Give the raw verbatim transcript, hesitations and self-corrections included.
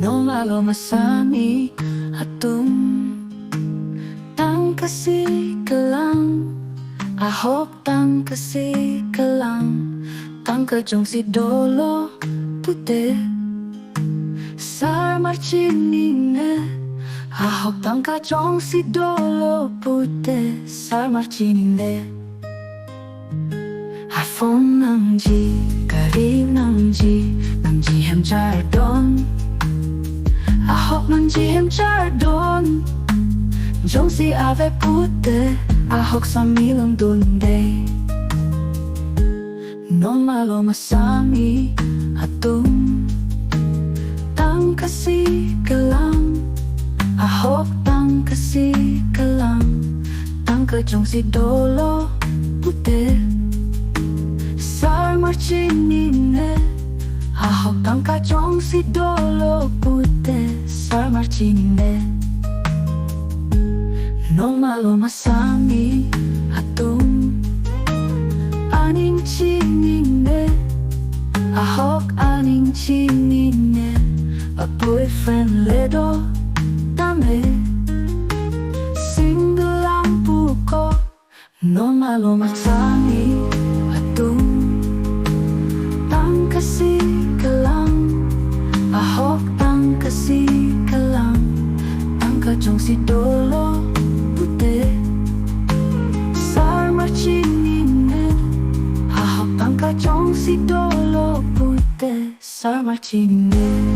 Non malom asami atum, tangka si kelang, ahok tangka si kelang, tangka jongsi dolo pute, sarmar chinine. Ahok tangka jongsi dolo pute, sarmar chinine. Aphone nangji, gari nangji, nangji hem chardon, ahok nangji hem chardon. Jongsi ave pute, ahok sami longdunde. Non malom asami atum, tangka si kelang, ahok tangka si kelang, tangka jongsi dolo pute, sarmar chinine. Ahok tangka jongsi dolo pute, sarmar chinine. Non malom asami atum, aning chinine, ahok aning chinine. A boyfriend le do tame, single lang puko. Non malom asami atum, tangka si kelang, ahok tangka si kelang, tangka jongsi dolo pute, sarmar chinine. Ahok tangka jongsi dolo pute, sarmar chinine.